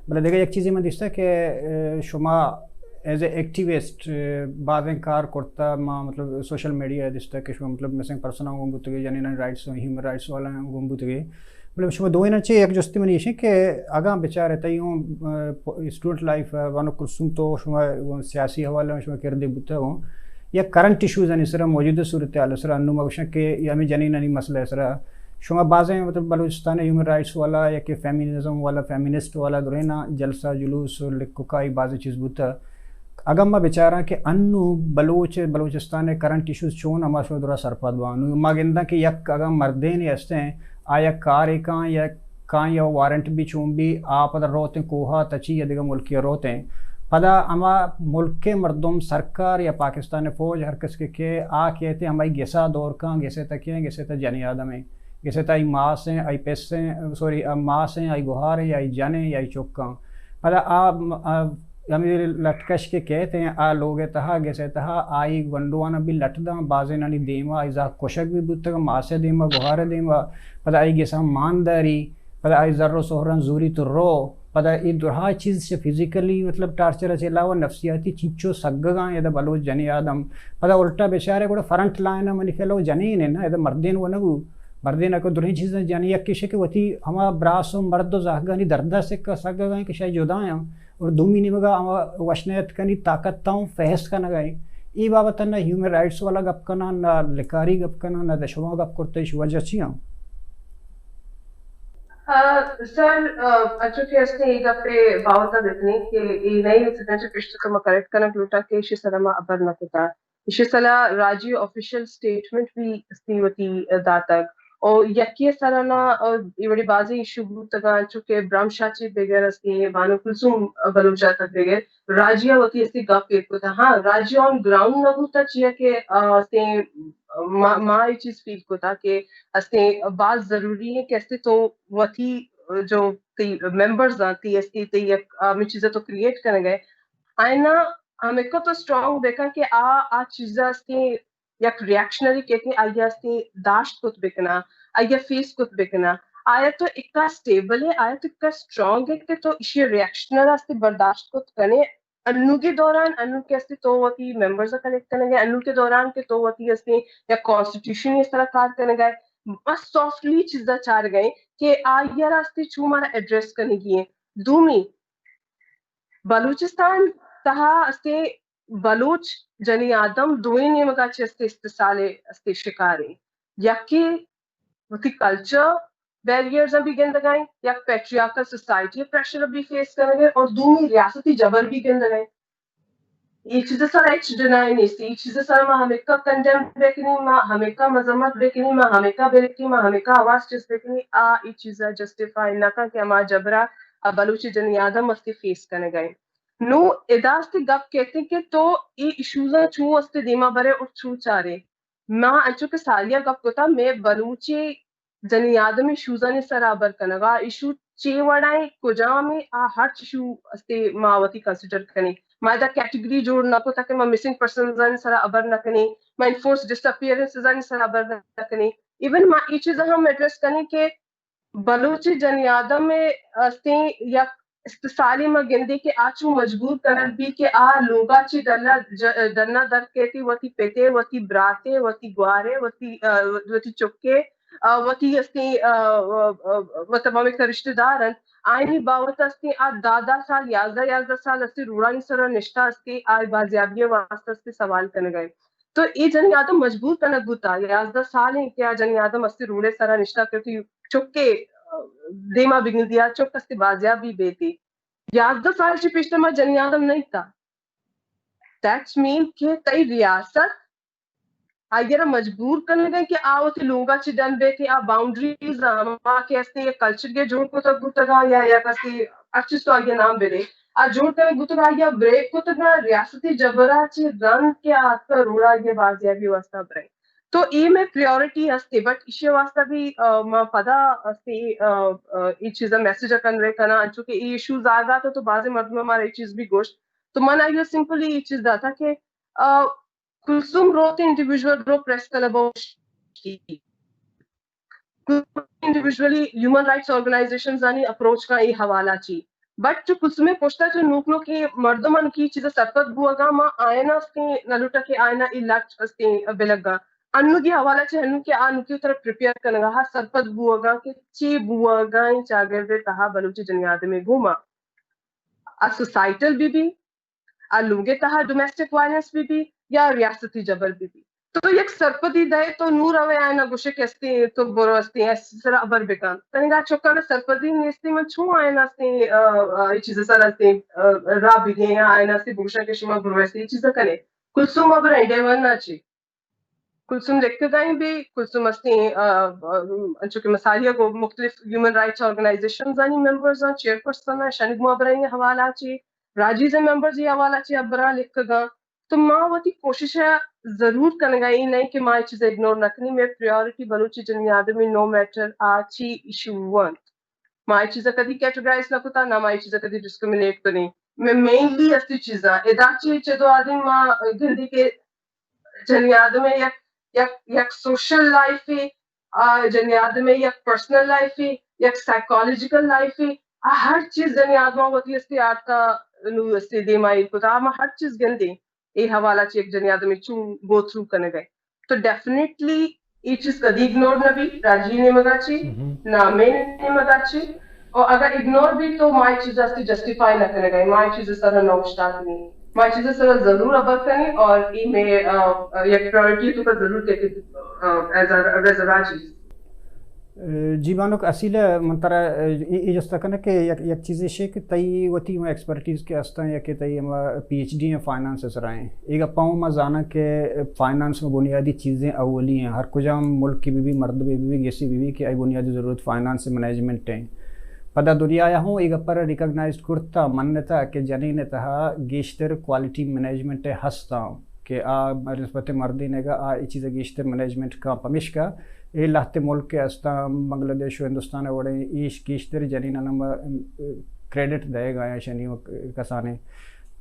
بلے دگہ یک چیزے من دیستہ کہ، اے، شما ایز اے ایکٹیوسٹ، اے، بازیں کار کرتا، ما مطلب سوشل میڈیا دیستہ کہ شما مطلب مسنگ پرسن گون بوتگے، جنینانی رائٹس، ہیومن رائٹس والا گون بوتگے۔ مطلب شما دوئیناں چے یک جستی منی ایشیں کہ اگاں بچارے تئی ہوں، اے، اسٹوڈنٹ لائف ہے، وانو کلثوم تو شما سیاسی حوالہ شما کردے بوتہ ہوں، یا کرنٹ ایشوز آنی سرا، موجودہ صورتحال سرا، انو ما گوشاں کہ یہ ہمیں جنینانی مسئلہ سرا شما بازیں مطلب بلوچستان ہیومن رائٹس والا یا کہ فیمینزم والا، فیمینسٹ والا دریناں جلسہ جلوس لکھکائی بازیں چیز بوتہ۔ اگاں ما بچاراں کہ انو بلوچ، بلوچستان کرنٹ ایشوز چون ہما شما درا سرپد باں۔ انو ما گنداں کہ یک اگاں مردین ہستیں، آیا کارے کاں یا کاں یا وارنٹ بھی چون بھی، آ پدا روتیں کوہا تچی یا دگہ ملکی روتیں۔ پدا ہما ملک مردم سرکار یا پاکستان فوج ہر کس کے کہ آ کہتے ہمائی گسا دور کاں، گسے تکیں، گسے تا جنی آدمیں، گسے تا آئی ماسیں، آئی پسیں، سوری، آ ماسیں، آئی گہاریں، آئی جنیں، آئی چکاں۔ پدا آ، آ ہمے لٹکش کہ کئیت ایں، آ لوگ ءِ تہا، گس ءِ تہا، آئی گونڈوانا بھی لٹ داں، بازینانی دیما آئی زاہ کشگ بھی بوتگ، ماس ءِ دیما، گہار ءِ دیما، پدا آئی گساں مان داری، پدا آئی زر و سہراں زوری تو رو، پدا اے درہا چیز چہ فزیکلی مطلب ٹارچر ءَ چہ علاوہ نفسیاتی چنچو سگگاں ادا بلوچ جنی آدم، پدا الٹا بیچارے گڑا فرنٹ لائن ءَ منی خیال ءَ جنین ایں نا، ادا مردین و نہ بو، مردین ءَ کو درہیں چیزاں جنی، یک ایش کہ وتی ہما براس و مرد و زہگانی درد ءَ سکا سگگاں کہ شاید جدایاں۔ اور دومی نیمگا ہما وش نیت کنی طاقت تاں فحص کنگا ایں۔ اے بابت نہ ہیومن رائٹس والا گپ کناں، نہ لکاری گپ کناں، نہ دشما گپ کرتے، ایشی وجہ چی ایں؟ آ، سر، آ، اچو کہ استے اے گپ ءِ بابت ءَ بکنیں کہ اے نئے انسیڈنٹ ءَ پشت تو ما کریکٹ کنگ لوٹاں کہ ایشی سرا ما ابر نہ کتا۔ ایشی سرا راجی آفیشل سٹیٹمنٹ بھی استی وتی داتگ۔ او یکی سرا نا، آ، اے وڑی بازیں ایشو بوتگاں، چونکہ برہم شاہ چی بگر استی، بانو کلثوم بلوچ ءَ تک بگر راجی ءَ وتی استی گپ ایر کتا۔ ہاں، راجی آن گراؤنڈ نہ بوتا، چیا کہ، آ، استی ما، ما اے چیز فیل کتا کہ استی باز ضروری ہے کہ استی تو وتی جو تی ممبرز آں، تی استی تی یک، آ، ہمے چیزا تو کریئیٹ کنگے۔ آئینا ہمکہ تو اسٹرانگ بکن کہ آ، آ چیزا استی یک ریئیکشنری کیتے آئی استی داشت کت بکنا، آئی فیس کت بکنا۔ آیا تو اکا اسٹیبل ہے، آیا تو اکا اسٹرانگ ہے کہ تو ایشی ریئیکشنر استی برداشت کت کنے؟ انوگی دوران، انو کہ استی تو وتی ممبرز کلیکٹ کنگے، انو کے دوران کہ تو وتی استی یا کانسٹیٹیوشن اس طرح کار کنگے، بس سافٹلی چیزا چار گئے کہ آئی راستی چو مارا ایڈریس کنگی ہے۔ دومی، بلوچستان تہا استی بلوچ جنی آدم دوئیں نیمگا چہ استی استحصال استی شکاریں۔ یکے وتی کلچر بیریئرز بھی گندگائیں، یک پیٹریارکل سوسائٹی پریشر بھی فیس کنگے اور دومی ریاستی جبر بھی گندگائیں۔ اے چیز سر ہچ ڈینائی نیست، اے چیز سر ما ہمیکا کنڈیم بکنی، ما ہمیکا مذمت بکنی، ما ہمیکا بلکی، ما ہمیکا آواز چست بکنی، آ اے چیز جسٹیفائی نہ کن کہ ہما جبرا آ بلوچی جنی آدم استی فیس کنگائیں۔ نو ادا استی گپ کہتے کہ تو اے ایشوزاں چو استی دیما برے اور چو چارے۔ ما انچو کہ سالیا گپ کتا، میں بلوچی جنی آدم ایشوزانی سرا ہبر کنگا، ایشو چے وڑائیں، کجامیں، آ ہرچ ایشو استی ما وتی کنسیڈر کنیں۔ ما ادا کیٹیگری جوڑ نہ کتا کہ ما مسنگ پرسنزانی سرا ہبر نہ کنیں، ما انفورس ڈس اپیئرنسزانی سرا ہبر نہ کنیں۔ ایون ما اے چیز ہم ایڈریس کنیں کہ بلوچ جنی آدم استیں یک استحصالی ما گندیں کہ آ چو مجبور کنگ بی کہ آ لوگا چی ڈنا ج-، ڈنا در کیتی، وتی پتے، وتی براتے، وتی گوارے، وتی، آ، وتی چکے، آ، وتی استیں، آ، آ، آ، مطلب ہمیں کہ رشتہ دار انت، آئینی باوت استیں آ دہ دہ سال، یازدہ یازدہ سال استی روڑانی سرا نشتہ استی، آئی بازیابی واسطہ استی سوال کنگا انت۔ تو اے جنی آدم مجبور کنگ بوتا، یازدہ سال ہیں کہ آ جنی آدم استی روڑے سرا نشتہ کرتی، چکے، آ، دیما بگندی آ چک استی بازیاب بھی بیتی۔ یازدہ سال چی پیشتر ما جنی آدم نہیں تا۔ دیٹس مین کہ تئی ریاست آئی را مجبور کنگ ہے کہ آ وتی لوگا چی ڈن بیتی، آ باؤنڈریز ہما کہ استی یک کلچر کے جوڑ کتگ بوتگا یا یک استی ہر چیز تو آئی نام بدے۔ آ جوڑ کنگ بوتگ، آئی ء بریک کتگ، ریاستی جبر ء چہ رند کہ آ اتکگ روڑ ء آئی ء بازیابی واسطہ بریک۔ تو اے مئے پریورٹی ہستے، بٹ ایشی واسطہ بھی، آ، ما پدا ہستے، آ، آ، اے چیزا میسج ء کنوے کناں، انچو کہ اے ایشوز آگا تو، تو بازیں مردم مارا اے چیز بھی گوشت۔ تو من آئی ء سمپلی اے چیز داتا کہ، آ، کلثوم روت انڈیویژول رو پریس کلب ء انڈیویژولی ہیومن رائٹس آرگنائزیشنز آنی اپروچ کا اے حوالہ چی۔ بٹ چو کلثوم ءِ پشت ءَ چو نوک نوکیں مردم انوکی چیز ءَ سرپد بوگ ءَ، ما آیان ءَ استیں نہ لوٹاں کہ آیان ءَ اے لچ استیں بلگ ءَ۔ انوگی حوالہ چہ انوکی آ انوکی ترا پریپیئر کنگ ءَ، ہا سرپد بوگ ءَ کہ چے بوگ ءَ ایں چاگرد ءِ تہا بلوچی جنی آدم ءِ گوما۔ آ سوسائٹل بہ بی، آ لوگ ءِ تہا ڈومیسٹک وائلنس بہ بی یا ریاستی جبر بہ بی۔ تو یک سرپدی دئے، تو نوں روئے آیان ءَ گوشے کہ استیں تو برو استیں ایس سرا ہبر بکن۔ تنیگا چکانا سرپدی نیستی، من چوں آیان ءَ استیں، آ، آ، اے چیز ءِ سرا استیں، آ، راہ بگیں یا آیان ءَ استیں بگوشاں کہ شما برو استیں اے چیز ءَ کنے۔ کلثوم ہبر ءَ ڈے ون ءَ چی؟ کلثوم لکھگائیں بی، کلثوم استیں، آ، آ، انچو کہ مساری ءَ گو مختلف ہیومن رائٹس آرگنائزیشنز آنی ممبرز آں، چیئرپرسن آں، شانی گوں ہبرانی حوالہ چی، راجیز ممبرز ای حوالہ چی ہبراں لکھگاں۔ تو ما وتی کوشش ءَ ضرور کنگ ءَ، اے نہ کہ ما اے چیز ءَ اگنور نہ کنیں، مئے پریارٹی بلوچی جنی آدم ءِ نو میٹر آ چی ایشو انت۔ ما اے چیز ءَ کدی کیٹگرائز نہ کتا، نہ ما اے چیز ءَ کدی ڈسکریمنیٹ کنیں۔ مئے مینلی استی چیزاں ادا چی چدو آدم ما گندی کہ جنی آدم ءِ یک، یک، یک سوشل لائف ءَ، آ، جنی آدم ءِ یک پرسنل لائف ءَ، یک سائیکالوجیکل لائف ءَ، آ ہر چیز جنی آدم ءَ وتی استی آرتا نوں استی دیما ایر کتا، آ ما ہر چیز گندیں۔ اے حوالہ چہ یک جنی آدم ءَ چوں گو تھرو کنگ ءَ۔ تو ڈیفینیٹلی اے چیز کدی اگنور نہ بی، راجی نیمگا چی، نہ مئے نیمگا چی۔ اور اگر اگنور بی تو ما اے چیز استی جسٹیفائی نہ کنگا، ما اے چیز سر نہ اوشتات نہیں۔ ما اے چیز سر ضرور ابر کنی اور اے مئے، آ، آ، یک پرائرٹی تو کا ضرور کہ، آ، ایز ا، ایز ا راجی۔ جی بانک اصیل، من ترا اے، اے جست کناں کہ یک، یک چیزے شے کہ تئی وتی ہما ایکسپرٹیز کہ استاں یا کہ تئی ہما پی ایچ ڈی ہیں فائنانس سرا ہیں، اے گپاں ما زاناں کہ فائنانس میں بنیادی چیزیں اولی ہیں، ہر کجام ملک کی بہ بی، مردمے بہ بی، گسے بہ بی کہ آئی بنیادی ضرورت فائنانس مینجمنٹ ہیں۔ پدا دنیا ءَ ہوں اے گپ ءَ ریکگنائز کرتا، منتا کہ جنین ءِ تہا گیشتر کوالٹی مینجمنٹ ہستاں کہ آ نسبت مردینگا آ اے چیز گیشتر مینجمنٹ کا، پمشکا اے لہتے ملک کہ استاں، بنگلہ دیش و ہندوستان ءِ وڑیں، ایش گیشتر جنیناں ہم کریڈٹ دئیگ ءَ آیاں شنی کسانیں۔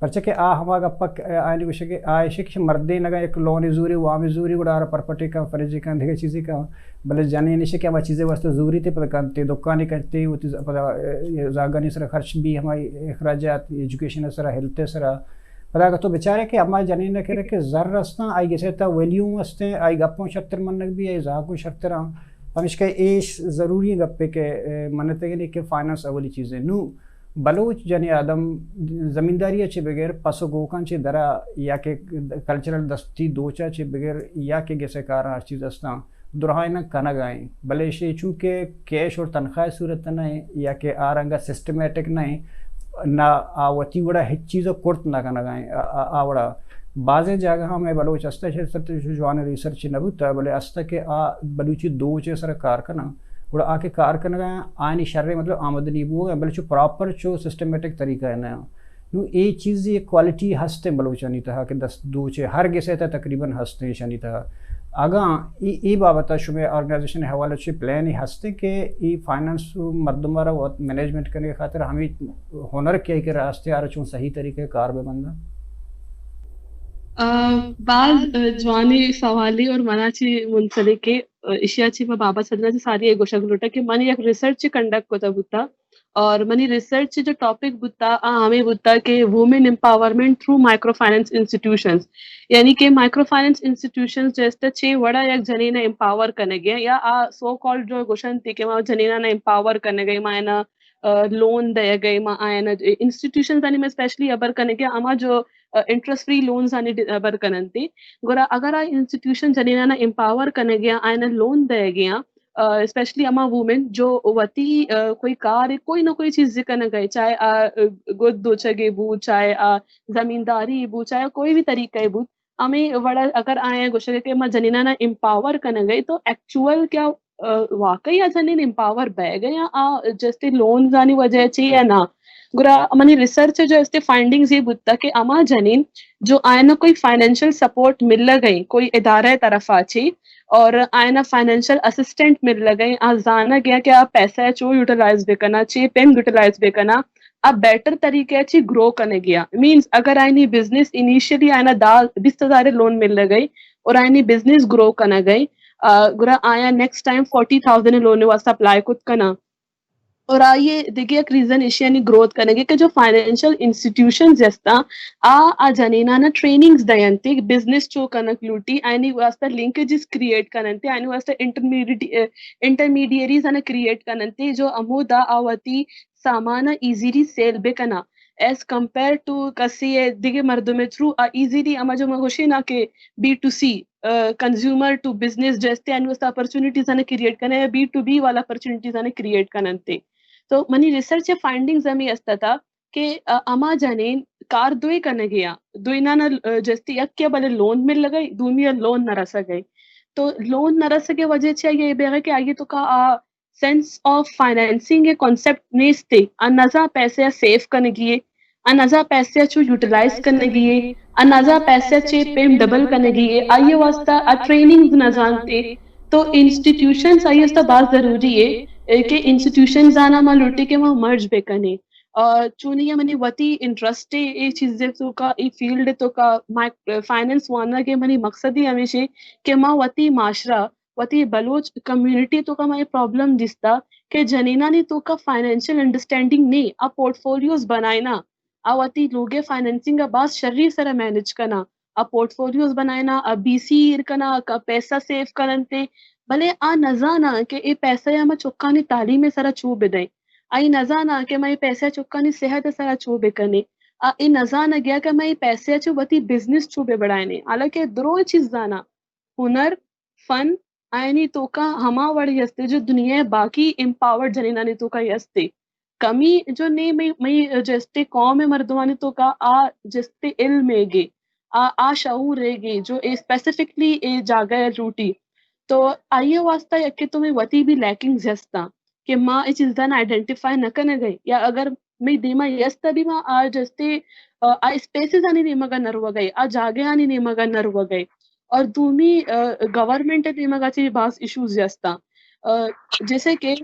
پرچہ کہ آ ہما گپ ءَ آیانی گوشگ ءَ آ ایش کہ مردینگا یک لونے زوری، وامے زوری، گڑا آرا پرپٹے کن، فریجے کن، دگہ چیزے کن، بلے جنین ایش کہ ہما چیزے واسطہ زوری تے پدا کنتے، دکانے کنتے، وتی ز-، پدا، اے، زاگانی سرا خرچ بی، ہما اخراجات، ایجوکیشن سرا، ہیلتھ سرا، پدا اگہ تو بچارے کہ ہما جنین ءَ کرا کہ زر استاں، آئی گسے تا ویلیو استیں، آئی گپوں شرتر منگ بی، آئی زاگوں شرتر آں۔ پمیشکا ایش ضروری گپے کہ، اے، منتگنی کہ فائنانس اولی چیزیں۔ نوں بلوچ جنی آدم زمینداری ءَ چہ بغیر پس و گوکاں چہ درا یا کہ کلچرل دستی دوچا چہ بغیر یا کہ گسے کاراں ہر چیز استاں، درائیناں کنگ ءَ ایں، بلے ایشی چونکہ کیش اور تنخواہ صورت نہ ایں یا کہ آ رنگا سسٹمیٹک نہ ایں، نہ آ وتی وڑا ہچ چیز کرت نہ کنگ ءَ ایں۔ آ، آ، آ وڑا بازیں جاگہاں مئے بلوچ است، چہ سر جوان ریسرچ نہ بوتا، بلے است کہ آ بلوچی دوچ سر کار کناں، گڑا آ کہ کار کنگ ءَ آنی شر مطلب آمدنی بوگ ءَ، بلے چو پراپر چو سسٹمیٹک طریقہ نہ۔ نوں اے چیز یک کوالٹی ہستیں بلوچانی تہا کہ دست دوچے ہر گسے تہا تقریباً ہستیں ایشانی تہا۔ اگاں اے، اے بابت ءَ شمئے آرگنائزیشن ءِ حوالہ چہ پلان ہستیں کہ اے فائنانس مردم ءَ را وت مینجمنٹ کنگ ءِ خاطر ہمے ہنر کہ آئی کرا ہستیں آ را چون صحیح طریقے کار بہ بنداں؟ آ، باز، آ، جوانیں سوالے اور منا چی منسلک ہے، آ، اشیا چی ما بابا سدنا چی ساری گوشگ لوٹا کہ من یک ریسرچ کنڈکٹ کتا بوتا۔ اور منی ریسرچ جو ٹاپک بوتا، آ ہمیں بوتا کہ women empowerment through micro finance institutions, یعنی کہ مائیکرو فائنانس انسٹیٹیوشنز جیسے چے وڑا یک جنین امپاور کنگے یا آ سو کالڈ جو گوشن تے کہ ما جنیناں امپاور کنگے، ما اینا، آ، لون دے گئے، ما اینا انسٹیٹیوشنز آنی میں اسپیشلی ابر کنگے، اما جو، آ، انٹرسٹ فری لونز آنی ڈ-، ابر کننتے۔ گڑا اگر آ انسٹیٹیوشن جنیناں امپاور کنگے، آئینا لون دے گیا، آ، اسپیشلی ہما وومن جو وتی، آ، کوئی کار، کوئی نہ کوئی چیز کنگ ءَ، چاہے آ، آ، گد دوچگے بو، چاہے آ، زمینداری بو، چاہے کوئی بھی طریقہ بو، ہمیں وڑا اگر آئیں گوشگ کہ ما جنینانا امپاور کنگ ءَ، تو ایکچوئل کیا، آ، واقعی آ جنین امپاور بہ گئے یا آ جسٹ لونز آنی وجہ چی یا نا؟ گڑا منی ریسرچ جو استے فائنڈنگز یہ بوتا کہ اما جنین جو آئینا کوئی فائنینشل سپورٹ مل گئی کوئی ادارہ طرفا چی، اور آئینا فائنینشل اسسٹنٹ مل لگئے، آ زانا گیا کہ آ پیسہ چو یوٹیلائز بکنا، چے پیم یوٹیلائز بکنا، آ بیٹر طریقے چی گرو کنے گیا۔ مینز اگر آئینی بزنس انیشلی آئینا دا بیست ہزار لون مل لگئی اور آئینی بزنس گرو کنا گئی، آ، گڑا آیا next time forty thousand loan واسطہ اپلائی کت کنا۔ اور آئی ءِ دگہ یک ریزن ایشی آنی گروتھ کنگ ءِ کہ جو فائنینشل انسٹیٹیوشنز ہستاں، آ آ جنینانا ٹریننگز دئینتے، بزنس چو کنگ لوٹی، آیانی واسطہ لنکیجز کریئیٹ کننتے، آیانی واسطہ انٹرمیڈیٹ انٹرمیڈیئریز آنا کریئیٹ کننتے، جو ہمودا آ وتی سامان ایزیلی سیل بکناں، ایز کمپیئر ٹو کسی دگہ مردم تھرو آ ایزیلی، ہما جو ما گوشے نا کہ B to C, consumer to business, جستے آنی واسطہ اپرچونیٹیز آنا کریئیٹ کناں یا بی ٹو بی والا اپرچونیٹیز آنا کریئیٹ کننتے۔ تو منی ریسرچ ءِ فائنڈنگز ہمے است اتاں کہ ہما جنین کار دوئے کنگے آں، دوئینانا جستے یکے ءَ بلے لون ملگئے، دومی ءَ لون نہ رسگئے۔ تو لون نہ رسگ ءِ وجہ چہ آئی ءَ اے بیغ ءَ کہ آئی ءِ توکا آ سینس آف فائنینسنگ ءِ کانسیپٹ نیستے، آ نزاں پیسے ءَ سیو کنگی ءَ، آ نزاں پیسے ءَ چو یوٹیلائز کنگی ءَ، آ نزاں پیسے ءَ چے پیم ڈبل کنگی ءَ، آئی ءِ واسطہ آ ٹریننگز نزانتے۔ تو انسٹیٹیوشنز آئی ءِ واسطہ باز ضروری ءِ کہ انسٹیٹیوشنز آنا ما لوٹی کہ ما مرج بکنیں۔ اور چونی ءَ منی وتی انٹرسٹ ءِ اے چیز ءِ توکا، اے فیلڈ ءِ توکا، فائنینس وانگ ءِ منی مقصد ہی ہمیش ءِ کہ ما وتی معاشرہ، وتی بلوچ کمیونٹی توکا ما اے پرابلم دیستا کہ جنینانی توکا فائنینشل انڈرسٹینڈنگ نی، آ پورٹ فولیوز بنائینا، آ وتی لوگ ءِ فائنینسنگ ءَ باز شری سرا مینج کنا، آ پورٹ فولیوز بنائینا، آ بی سی ایر کنا، آ پیسہ سیو کننتے، بلے آ نزانا کہ اے پیسہ ءَ ما چکانی تعلیم ءِ سرا چو بدئیں، آئی نزانا کہ ما اے پیسہ ءَ چکانی صحت ءِ سرا چو بکنیں، آ اے نزانگ ءَ کہ ما اے پیسہ ءَ چو وتی بزنس چو بہ بڑائینیں، حالانکہ درو چیز زانا، ہنر، فن، آیانی توکا ہما وڑی ہستے جو دنیا ءِ باقی امپاورڈ جنینانی توکا ہستے۔ کمی جو نے مئی، مئی جستے قوم ءِ مردمانی توکا آ جستے علم ءِ گے، آ، آ شعور ءِ گے جو اے اسپیسیفکلی اے جاگہ ءَ لوٹی۔ تو آئی ءِ واسطہ یکے تو مئی وتی بھی لیکنگز ہستاں کہ ما اے چیزاں آئیڈینٹیفائی نہ کنگ ءَ یا اگر مئی دیما یست ءَ بھی ما آ جستے، آ، آ اسپیسز آنی نیمگا نروگ ءَ، آ جاگہ آنی نیمگا نروگ ءَ۔ اور دومی، آ، گورنمنٹ ءِ نیمگا چی باز ایشوز یستاں۔ آ، جیسے کہ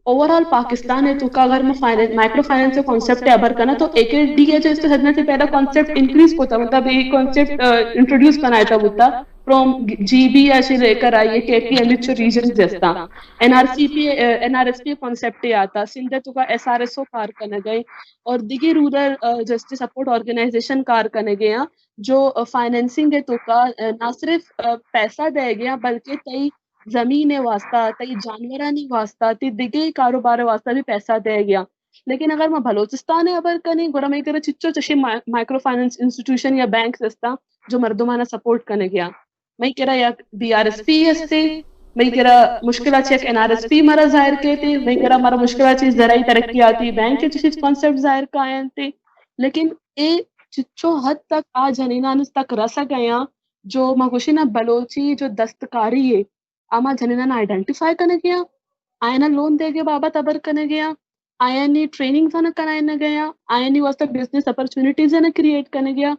اوور آل پاکستان ءِ توکا اگر ما فائنین-، مائیکرو فائنینس ءِ کانسیپٹ ءِ ہبر کناں تو اے کے ڈی ایچ ایس تو سجنا سے پہلا کانسیپٹ انکریز کوتا، مطلب اے کانسیپٹ، آ، انٹروڈیوس کنائیتا بوتا۔ فرام جی بی ءَ چہ لے کر آئی ءَ کہ ایک ہی ہمیں چو ریجنز دستا۔ N R C P, uh, N R S P concept ءَ آتا، سندھ ءِ توکا ایس آر ایس او کار کنگ ءَ اور دگہ rural, uh, justice support organization کار کنگ ءَ آں، جو، آ، فائنینسنگ ءِ توکا، آ، نہ صرف، آ، پیسہ دے گیا بلکہ تئی زمین ءِ واسطہ، تئی جانورانی واسطہ، تئی دگہ کاروبار ءِ واسطہ بھی پیسہ دے گیا۔ لیکن اگر ما بلوچستان ءِ ہبر کنیں، گڑا مئی کرا چچو چشیں مائ-، مائیکرو فائنانس انسٹیٹیوشن یا بینکس ہستاں جو مردمانا سپورٹ کنگ ءَ آں۔ مئی کرا یک بی آر ایس پی ہستے، مئی کرا مشکل ءَ چہ یک این آر ایس پی مارا ظاہر کیتے، مئی کرا مارا مشکل ءَ چہ زرعی ترقیاتی بینک ءِ چشیں کانسیپٹ ظاہر کاینتے۔ لیکن اے چچو حد تک آ جنینان تک رسگ ءَ آں جو ما گوشیں نا بلوچی جو دستکاری ءِ، آ ما جنینان آئیڈینٹیفائی کنگ ءَ آں، آیانا لون دیگ ءِ بابت ہبر کنگ ءَ آں، آیانی ٹریننگز آنا کنائینگ ءَ آں، آیانی واسطہ بزنس اپرچونیٹیز آنا کریئیٹ کنگ ءَ آں۔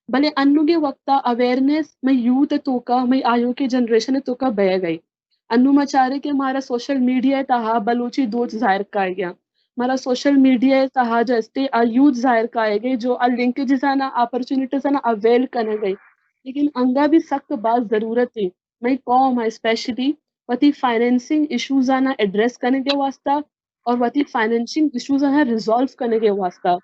بلے انوگیں وقت ءَ اویئرنیس مئی یوتھ ءِ توکا، مئی آیوکیں جنریشن ءِ توکا بیگ ءَ۔ انو ما چاریں کہ مارا سوشل میڈیا ءِ تہا بلوچی دوچ ظاہر کائیگ ءَ۔ مارا سوشل میڈیا ءِ تہا جو استے آ یوتھ ظاہر کائیگ ءَ جو آ لنکیجز آنا، اپرچونیٹیز آنا اویل کنگ ءَ۔ لیکن انگا بھی سک باز ضرورت ہے۔ مئی قوم ءَ اسپیشلی وتی فائنینسنگ ایشوز آنا ایڈریس کنگ ءِ واسطہ اور وتی فائنینسنگ ایشوز آنا ریزالو کنگ ءِ واسطہ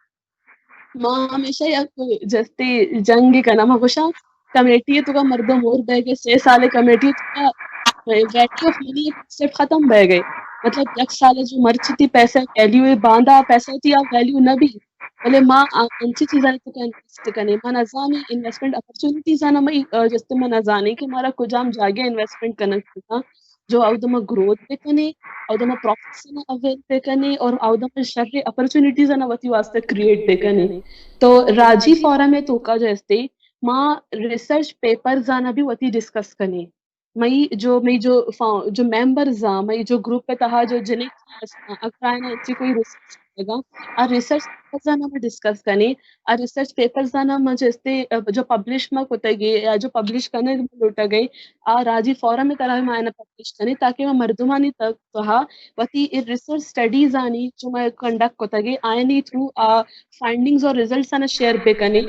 ما ہمیشہ یک جستے جنگ کناں۔ ما گوشاں کمیٹی ءِ توکا مردم ہور بیگ ءَ، سے سال کمیٹی ءِ توکا ویلیو آف منی کانسیپٹ ختم بیگ ءَ۔ مطلب یک سال جو مرچی تئی پیسہ ویلیو ہے، باندا پیسہ تئی آ ویلیو نہ بی۔ بلے ما آ-، انچیں چیزانی توکا انویسٹ کنیں۔ ما نزانیں انویسٹمنٹ اپرچونیٹیز آنا مئی، آ، جستے ما نزانیں کہ مارا کجام جاگہ انویسٹمنٹ کنگ بوتاں جو اودا ما گروتھ بکنیں، اودا ما پروفٹس آنا اویل بکنیں اور اودا ما شر اپرچونیٹیز آنا وتی واسطہ کریئیٹ بکنیں۔ تو راجی فورم ءِ توکا جستے ما ریسرچ پیپرز آنا بھی وتی ڈسکس کنیں۔ مئی جو، مئی جو فا-، جو ممبرز آں، مئی جو گروپ ءِ تہا جو جنک ہستاں، اگر آیانا انچیں کوئی ریسرچ کنگا، آ ریسرچ پیپرز آنا ما ڈسکس کنیں، آ ریسرچ پیپرز آنا ما جستے، آ، جو پبلش ما کتگے یا جو پبلش کنگ ما لوٹگے، آ راجی فورم ءِ طرح ما آیانا پبلش کنیں تاکہ ما مردمانی تہ-، تہا وتی اے ریسرچ اسٹڈیز آنی جو ما کنڈکٹ کتگے، آیانی تھرو آ فائنڈنگز اور ریزلٹس آنا شیئر بکنیں۔